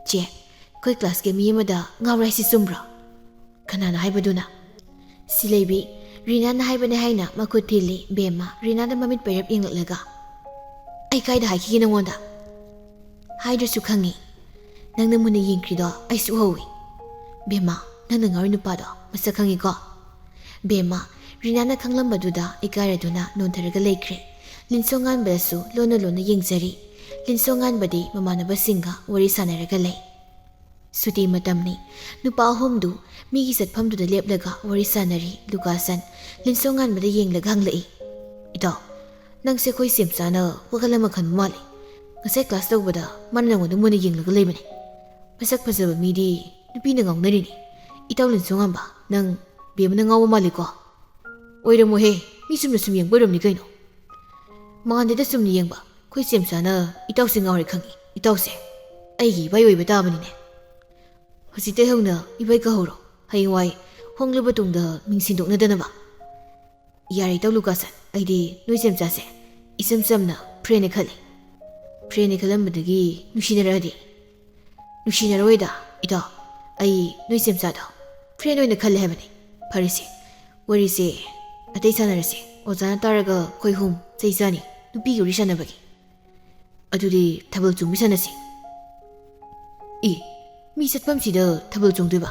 "ꯆꯦ, ꯑꯩꯈꯣꯏ ꯀ꯭ꯂꯥꯁꯀꯤ ꯃꯤ ꯑꯃꯗ ꯉꯥꯎꯔꯦ ꯍꯥꯏꯁꯤ ꯆꯨꯝꯕ꯭ꯔꯣ?" "ꯀꯅꯥꯅ ꯍꯥꯏꯕꯗꯨꯅ?" ꯁꯤꯂꯩꯕꯤ ꯔꯤꯅꯥꯅ ꯍꯥꯏꯕꯅꯦ ꯍꯥꯏꯅ ꯃꯈꯨꯠ ꯊꯤꯜꯂꯤ ꯕꯦꯝꯃ, ꯔꯤꯅꯥꯗ ꯃꯃꯤꯠ ꯄꯩꯔꯞ ꯌꯦꯡꯂꯛꯂꯒ꯫ "ꯑꯩ ꯀꯥꯏꯗ ꯍꯥꯏꯈꯤꯒꯦ ꯅꯉꯣꯟꯗ?" "ꯍꯥꯏꯗ꯭ꯔꯁꯨ ꯈꯪꯉꯤ꯫ ꯅꯪꯅ ꯃꯨꯟꯅ ꯌꯦꯡꯈ꯭ꯔꯤꯗꯣ ꯑꯩꯁꯨ ꯎꯍꯧꯏ꯫ ꯕꯦꯝꯃ, ꯅꯪꯅ ꯉꯥꯎꯔꯤ ꯅꯨꯄꯥꯗꯣ ꯃꯁꯛ ꯈꯪꯉꯤꯀꯣ?" ꯕꯦꯝꯃ, ꯔꯤꯅꯥꯅ ꯈꯪꯂꯝꯕꯗꯨꯗ ꯏꯀꯥꯏꯔꯗꯨꯅ ꯅꯣꯟꯊꯔꯒ ꯂꯩꯈ꯭ꯔꯦ꯫ ꯂꯤꯟꯁꯣ ꯉꯥꯟꯕꯗꯁꯨ ꯂꯣꯟꯅ ꯂꯣꯟꯅ ꯌꯦꯡꯖꯔꯤ꯫ ꯂꯤꯟꯁꯣ ꯉꯥꯟꯕꯗꯤ ꯃꯃꯥꯟꯅꯕꯁꯤꯡꯒ ꯋꯥꯔꯤ ꯁꯥꯟꯅꯔꯒ ꯂꯩ꯫ ꯁꯨꯇꯤ ꯃꯇꯝꯅꯤ꯫ ꯅꯨꯄꯥ ꯑꯍꯨꯝꯗꯨ ꯃꯤꯒꯤ ꯆꯠꯐꯝꯗꯨꯗ ꯂꯦꯞꯂꯒ ꯋꯥꯔꯤ ꯁꯥꯟꯅꯔꯤ꯫ ꯂꯨꯀꯥꯁꯟ ꯂꯤꯟꯁꯣ ꯉꯥꯟꯕꯗ ꯌꯦꯡꯂꯒ ꯍꯪꯂꯛꯏ, "ꯏꯇꯥꯎ, ꯅꯪꯁꯦ ꯑꯩꯈꯣꯏ ꯆꯦꯝꯆꯥꯅ ꯋꯥꯈꯜ ꯑꯃ ꯈꯟꯕ ꯃꯥꯜꯂꯤ꯫ ꯉꯁꯥꯏ ꯀ꯭ꯂꯥꯁ ꯇꯧꯕꯗ ꯃꯥꯅ ꯅꯪꯉꯣꯟꯗ ꯃꯨꯟꯅ ꯌꯦꯡꯂꯒ ꯂꯩꯕꯅꯤ꯫ ꯃꯁꯛ ꯐꯖꯕ ꯃꯤꯗꯤ ꯅꯨꯄꯤꯅ ꯉꯥꯎꯅꯔꯤꯅꯤ꯫ ꯏꯇꯥꯎ ꯂꯤꯟꯁꯣ ꯉꯥꯟꯕ, ꯅꯪ ꯕꯦꯝꯃꯅ ꯉꯥꯎꯕ ꯃꯥꯜꯂꯤꯀꯣ?" "ꯑꯣꯏꯔꯝꯃꯣꯏꯍꯦ, ꯃꯤ ꯆꯨꯝꯅ ꯁꯨꯝ ꯌꯦꯡꯕ ꯑꯣꯏꯔꯝꯅꯤ ꯀꯩꯅꯣ꯫ ꯃꯥꯟꯗꯦꯗ, ꯆꯨꯝꯅ ꯌꯦꯡꯕ꯫ ꯑꯩꯈꯣꯏ ꯆꯦꯝꯆꯥꯅ ꯏꯇꯥꯎꯁꯦ ꯉꯥꯎꯔꯦ ꯈꯪꯉꯤ꯫ ꯏꯇꯥꯎꯁꯦ ꯑꯩꯒꯤ ꯏꯕꯥꯏ ꯑꯣꯏꯕ ꯇꯥꯕꯅꯤꯅꯦ꯫ ꯍꯧꯖꯤꯛꯇꯩ ꯍꯧꯅ ꯏꯕꯥꯏ ꯀꯧꯍꯧꯔꯣ, ꯍꯌꯦꯡꯋꯥꯏ ꯍꯣꯡꯂꯕ ꯇꯨꯡꯗ ꯃꯤꯡ ꯁꯤꯟꯗꯣꯛꯅꯗꯅꯕ꯫" "ꯌꯥꯔꯦ ꯏꯇꯥꯎ ꯂꯨꯀꯥꯁꯟ, ꯑꯩꯗꯤ ꯅꯣꯏ ꯆꯦꯝꯆꯥꯁꯦ ꯏꯆꯝ ꯆꯝꯅ ꯐ꯭ꯔꯦꯟꯅꯦ ꯈꯜꯂꯤ꯫ ꯐ꯭ꯔꯦꯟꯅꯦ ꯈꯜꯂꯝꯕꯗꯒꯤ ꯅꯨꯡꯁꯤꯅꯔꯛꯑꯗꯤ?" "ꯅꯨꯡꯁꯤꯅꯔꯣꯏꯗ ꯏꯇꯥꯎ, ꯑꯩ ꯅꯣꯏ ꯆꯦꯝꯆꯥꯗꯣ ꯐ꯭ꯔꯦꯟ ꯑꯣꯏꯅ ꯈꯜꯂꯦ ꯍꯥꯏꯕꯅꯤ꯫ ꯐꯔꯦꯁꯦ, ꯋꯥꯔꯤꯁꯦ ꯑꯇꯩ ꯁꯥꯟꯅꯔꯁꯦ꯫ ꯑꯣꯖꯥꯅ ꯇꯥꯔꯒ ꯑꯩꯈꯣꯏ ꯑꯍꯨꯝ ꯆꯩ ꯆꯥꯅꯤ, ꯅꯨꯄꯤꯒꯤ ꯋꯥꯔꯤ ꯁꯥꯟꯅꯕꯒꯤ꯫ ꯑꯗꯨꯗꯤ ꯊꯥꯕꯜ ꯆꯣꯡꯕꯤ ꯁꯥꯟꯅꯁꯤ꯫" "ꯏ, ꯃꯤ ꯆꯠꯐꯝꯁꯤꯗ ꯊꯥꯕꯜ ꯆꯣꯡꯗꯣꯏꯕ?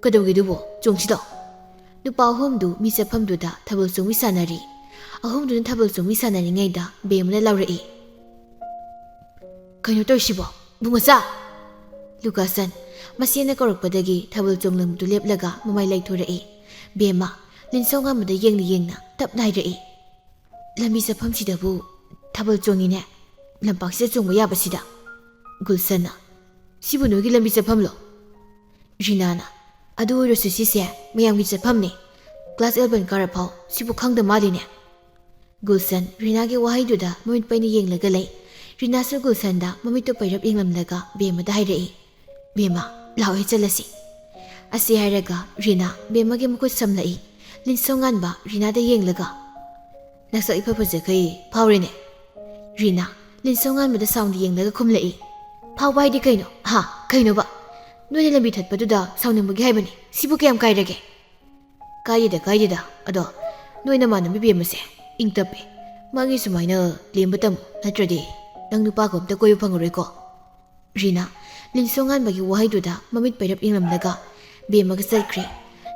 ꯀꯩꯗꯧꯒꯦꯗꯨꯕꯣ? ꯆꯣꯡꯁꯤꯗꯣ꯫" ꯅꯨꯄꯥ ꯑꯍꯨꯝꯗꯨ ꯃꯤ ꯆꯠꯐꯝꯗꯨꯗ ꯊꯥꯕꯜ ꯆꯣꯡꯕꯤ ꯁꯥꯟꯅꯔꯤ꯫ ꯑꯍꯨꯝꯗꯨꯅ ꯊꯥꯕꯜ ꯆꯣꯡꯕꯤ ꯁꯥꯟꯅꯔꯤꯉꯩꯗ ꯕꯦꯝꯃꯅ ꯂꯥꯎꯔꯛꯏ, "ꯀꯩꯅꯣ ꯇꯧꯔꯤꯁꯤꯕꯣ, ꯏꯕꯨꯡꯉꯣꯆꯥ?" ꯂꯨꯀꯥꯁꯟ ꯃꯁꯦꯟꯅ ꯀꯧꯔꯛꯄꯗꯒꯤ ꯊꯥꯕꯜ ꯆꯣꯡꯂꯝꯕꯗꯨ ꯂꯦꯞꯂꯒ ꯃꯃꯥꯏ ꯂꯩꯊꯣꯔꯛꯏ꯫ ꯕꯦꯝꯃ ꯂꯤꯟꯁꯣ ꯉꯥꯟꯕꯗ ꯌꯦꯡꯅ ꯌꯦꯡꯅ ꯇꯞꯅ ꯍꯥꯏꯔꯛꯏ, "ꯂꯝꯕꯤ ꯆꯠꯐꯝꯁꯤꯗꯕꯨ ꯊꯥꯕꯜ ꯆꯣꯡꯉꯤꯅꯦ, ꯂꯝꯄꯥꯛꯁꯤꯗ ꯆꯣꯡꯕ ꯌꯥꯕꯁꯤꯗ꯫" ꯒꯨꯜꯁꯟꯅ, "ꯁꯤꯕꯨ ꯅꯣꯏꯒꯤ ꯂꯝꯕꯤ ꯆꯠꯐꯝꯂꯣ?" ꯔꯤꯅꯥꯅ, "ꯑꯗꯨ ꯑꯣꯏꯔꯁꯨ ꯁꯤꯁꯦ ꯃꯌꯥꯝꯒꯤ ꯆꯠꯐꯝꯅꯤ꯫ ꯀ꯭ꯂꯥꯁ ꯑꯦꯂꯚꯦꯟ ꯀꯥꯔꯐꯥꯎ ꯁꯤꯕꯨ ꯈꯪꯗ ꯃꯥꯜꯂꯤꯅꯦ꯫" ꯒꯨꯜꯁꯟ ꯔꯤꯅꯥꯒꯤ ꯋꯥꯍꯩꯗꯨꯗ ꯃꯃꯤꯠ ꯄꯩꯅ ꯌꯦꯡꯂꯒ ꯂꯩ꯫ ꯔꯤꯅꯥꯁꯨ ꯒꯨꯜꯁꯟꯗ ꯃꯃꯤꯠꯇꯨ ꯄꯩꯔꯞ ꯌꯦꯡꯂꯝꯂꯒ ꯕꯦꯝꯃꯗ ꯍꯥꯏꯔꯛꯏ, "ꯕꯦꯝꯃ, ꯂꯥꯛꯑꯣꯍꯦ ꯆꯠꯂꯁꯤ꯫" ꯑꯁꯤ ꯍꯥꯏꯔꯒ ꯔꯤꯅꯥ ꯕꯦꯝꯃꯒꯤ ꯃꯈꯨꯠ ꯁꯝꯂꯛꯏ꯫ ꯂꯤꯟꯁꯣ ꯉꯥꯟꯕ ꯔꯤꯅꯥꯗ ꯌꯦꯡꯂꯒ, "ꯅꯁꯛ ꯏꯐ ꯐꯖꯈꯩ ꯐꯥꯎꯔꯦꯅꯦ꯫" ꯔꯤꯅꯥ ꯂꯤꯟꯁꯣ ꯉꯥꯟꯕꯗ ꯁꯥꯎꯅ ꯌꯦꯡꯂꯒ ꯈꯨꯝꯂꯛꯏ, "ꯐꯥꯎꯕ ꯍꯥꯏꯗꯤ ꯀꯩꯅꯣ? ꯍꯥ? ꯀꯩꯅꯣꯕ? ꯅꯣꯏꯅ ꯂꯝꯕꯤ ꯊꯠꯄꯗꯨꯗ ꯁꯥꯎꯅꯤꯡꯕꯒꯤ ꯍꯥꯏꯕꯅꯤ꯫ ꯁꯤꯕꯨ ꯀꯌꯥꯝ ꯀꯥꯏꯔꯒꯦ?" "ꯀꯥꯏꯗꯦꯗ, ꯀꯥꯏꯗꯦꯗ꯫ ꯑꯗꯣ ꯅꯣꯏ ꯅꯃꯥꯟꯅꯕꯤ ꯕꯦꯝꯃꯁꯦ ꯏꯪ ꯇꯞꯄꯦ꯫ ꯃꯥꯒꯤ ꯁꯨꯃꯥꯏꯅ ꯂꯦꯝꯕ ꯇꯝꯃꯨ, ꯅꯠꯇ꯭ꯔꯗꯤ ꯅꯪ ꯅꯨꯄꯥꯒ ꯑꯝꯇ ꯀꯣꯏꯕ ꯐꯪꯉꯔꯣꯏꯀꯣ"꯫ ꯔꯤꯅꯥ ꯂꯤꯟꯁꯣꯉꯥꯟꯕꯒꯤ ꯋꯥꯍꯩꯗꯨꯗ ꯃꯃꯤꯠ ꯄꯩꯔꯞ ꯌꯦꯡꯂꯝꯂꯒ ꯕꯦꯝꯃꯒ ꯆꯠꯈ꯭ꯔꯦ꯫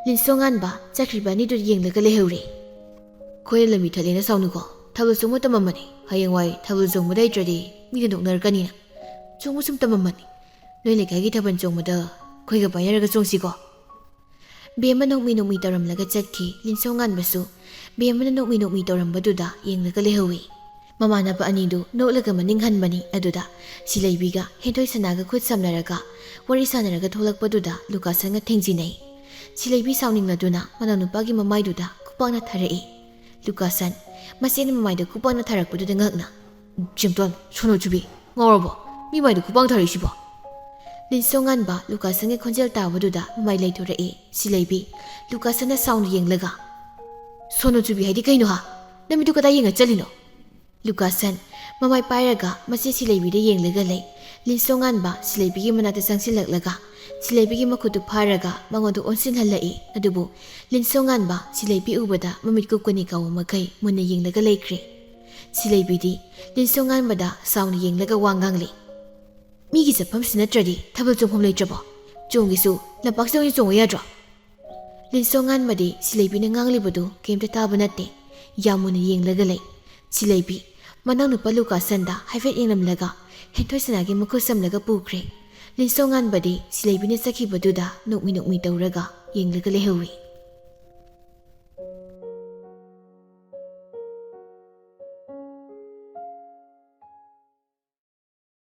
ꯂꯤꯟꯁꯣꯉꯥꯟꯕ ꯆꯠꯈ꯭ꯔꯤꯕ ꯑꯅꯤꯗꯨ ꯌꯦꯡꯂꯒ ꯂꯩꯍꯧꯔꯦ꯫ "ꯑꯩꯈꯣꯏꯅ ꯂꯝꯕꯤ ꯊꯠꯂꯦꯅ ꯁꯥꯎꯅꯨꯀꯣ꯫ ꯊꯥꯕꯜ ꯆꯣꯡꯕ ꯇꯝꯃꯝꯕꯅꯤ꯫ ꯍꯌꯦꯡꯋꯥꯏ ꯊꯥꯕꯜ ꯆꯣꯡꯕꯗ ꯍꯩꯇ꯭ꯔꯗꯤ ꯃꯤꯅ ꯅꯣꯛꯅꯔꯛꯀꯅꯤꯅ ꯆꯣꯡꯕ ꯁꯨꯝ ꯇꯝꯃꯝꯕꯅꯤ꯫ ꯅꯣꯏ ꯂꯩꯀꯥꯏꯒꯤ ꯊꯥꯕꯜ ꯆꯣꯡꯕꯗ ꯑꯩꯈꯣꯏꯒ ꯄꯥꯏꯅꯔꯒ ꯆꯣꯡꯁꯤꯀꯣ"꯫ ꯕꯦꯝꯃ ꯅꯣꯛꯃꯤ ꯅꯣꯛꯃꯤ ꯇꯧꯔꯝꯂꯒ ꯆꯠꯈꯤ꯫ ꯂꯤꯟꯁꯣꯉꯥꯟꯕꯁꯨ ꯕꯦꯝꯃꯅ ꯅꯣꯛꯃꯤ ꯅꯣꯛꯃꯤ ꯇꯧꯔꯝꯕꯗꯨꯗ ꯌꯦꯡꯂꯒ ꯂꯩꯍꯧꯏ꯫ ꯃꯃꯥꯟꯅꯕ ꯑꯅꯤꯗꯨ ꯅꯣꯛꯂꯒ ꯃꯅꯤꯡ ꯍꯟꯕꯅꯤ꯫ ꯑꯗꯨꯗ ꯁꯤꯂꯩꯕꯤꯒ ꯍꯦꯟꯊꯣꯏ ꯁꯅꯥꯒ ꯈꯨꯠ ꯁꯝꯅꯔꯒ ꯋꯥꯔꯤ ꯁꯥꯟꯅꯔꯒ ꯊꯣꯛꯂꯛꯄꯗꯨꯗ ꯂꯨꯀꯥꯁꯟꯒ ꯊꯦꯡꯖꯤꯟꯅꯩ꯫ ꯁꯤꯂꯩꯕꯤ ꯁꯥꯎꯅꯤꯡꯂꯗꯨꯅ ꯃꯅꯥꯎꯅꯨꯄꯥꯒꯤ ꯃꯃꯥꯏꯗꯨꯗ ꯈꯨꯄꯥꯛꯅ ꯊꯥꯔꯛꯏ꯫ ꯂꯨꯀꯥꯁꯟ ꯃꯆꯦꯅ ꯃꯃꯥꯏꯗ ꯈꯨꯄꯥꯛꯅ ꯊꯥꯔꯛꯄꯗꯨꯗ ꯉꯛꯅ, "ꯆꯦꯝꯇꯣꯟ, ꯁꯣꯅꯣ ꯆꯨꯕꯤ, ꯉꯥꯎꯔꯕꯣ? ꯃꯤ ꯃꯥꯏꯗ ꯈꯨꯄꯥꯛ ꯊꯥꯔꯛꯏꯁꯤꯕꯣ?" ꯂꯤꯟꯁꯣꯉꯥꯟꯕ ꯂꯨꯀꯥꯁꯟꯒꯤ ꯈꯣꯟꯖꯦꯜ ꯇꯥꯕꯗꯨꯗ ꯃꯃꯥꯏ ꯂꯩꯊꯣꯔꯛꯏ꯫ ꯁꯤꯂꯩꯕꯤ ꯂꯨꯀꯥꯁꯟꯅ ꯁꯥꯎꯅ ꯌꯦꯡꯂꯒ, "ꯁꯣꯅꯣ ꯆꯨꯕꯤ ꯍꯥꯏꯗꯤ ꯀꯩꯅꯣ ꯍꯥ? ꯅꯃꯤꯠꯇꯨ ꯀꯗꯥꯏ ꯌꯦꯡꯉ ꯆꯠꯂꯤꯅꯣ?" ꯂꯨꯀꯥꯁꯟ ꯃꯃꯥꯏ ꯄꯥꯏꯔꯒ ꯃꯆꯦ ꯁꯤꯂꯩꯕꯤꯗ ꯌꯦꯡꯂꯒ ꯂꯩ꯫ ꯂꯤꯟꯁꯣꯉꯥꯟꯕ ꯁꯤꯂꯩꯕꯤꯒꯤ ꯃꯅꯥꯛꯇ ꯆꯪꯁꯤꯜꯂꯛꯂꯒ ꯁꯤꯂꯩꯕꯤꯒꯤ ꯃꯈꯨꯠꯇꯨ ꯐꯥꯔꯒ ꯃꯉꯣꯟꯗ ꯑꯣꯟꯁꯤꯟꯍꯜꯂꯛꯏ꯫ ꯑꯗꯨꯕꯨ ꯂꯤꯟꯁꯣꯉꯥꯟꯕ ꯁꯤꯂꯩꯕꯤ ꯎꯕꯗ ꯃꯃꯤꯠ ꯀꯨꯞꯀꯅꯤ ꯀꯥꯎꯕ ꯃꯈꯩ ꯃꯨꯟꯅ ꯌꯦꯡꯂꯒ ꯂꯩꯈ꯭ꯔꯦ꯫ ꯁꯤꯂꯩꯕꯤꯗꯤ ꯂꯤꯟꯁꯣꯉꯥꯟꯕꯗ ꯁꯥꯎꯅ ꯌꯦꯡꯂꯒ ꯋꯥ ꯉꯥꯡꯂꯤ꯫ "ꯃꯤꯒꯤ ꯆꯠꯐꯝꯁꯤ ꯅꯠꯇ꯭ꯔꯗꯤ ꯊꯥꯕꯜ ꯆꯣꯡꯐꯝ ꯂꯩꯇ꯭ꯔꯕꯣ? ꯆꯣꯡꯒꯦꯁꯨ ꯂꯝꯄꯥꯛꯁꯤꯗ ꯑꯣꯏꯅ ꯆꯣꯡꯕ ꯌꯥꯗ꯭ꯔꯣ?" ꯂꯤꯟꯁꯣꯉꯥꯟꯕꯗꯤ ꯁꯤꯂꯩꯕꯤꯅ ꯉꯥꯡꯂꯤꯕꯗꯨ ꯀꯩꯝꯇ ꯇꯥꯕ ꯅꯠꯇꯦ꯫ ꯌꯥꯝ ꯃꯨꯟꯅ ꯌꯦꯡꯂꯒ ꯂꯩ꯫ ꯁꯤꯂꯩꯕꯤ ꯃꯅꯥꯎꯅꯨꯄꯥ ꯂꯨꯀꯥꯁꯟꯗ ꯍꯥꯏꯐꯦꯠ ꯌꯦꯡꯂꯝꯂꯒ ꯍꯦꯟꯊꯣꯏ ꯁꯅꯥꯒꯤ ꯃꯈꯨꯠ ꯁꯝꯂꯒ ꯄꯨꯈ꯭ꯔꯦ꯫ ꯂꯤꯟꯁꯣꯉꯥꯟꯕꯗꯤ ꯁꯤꯂꯩꯕꯤꯅ ꯆꯠꯈꯤꯕꯗꯨꯗ ꯅꯣꯛꯃꯤ ꯅꯣꯛꯃꯤ ꯇꯧꯔꯒ ꯌꯦꯡꯂꯒ ꯂꯩꯍꯧꯏ꯫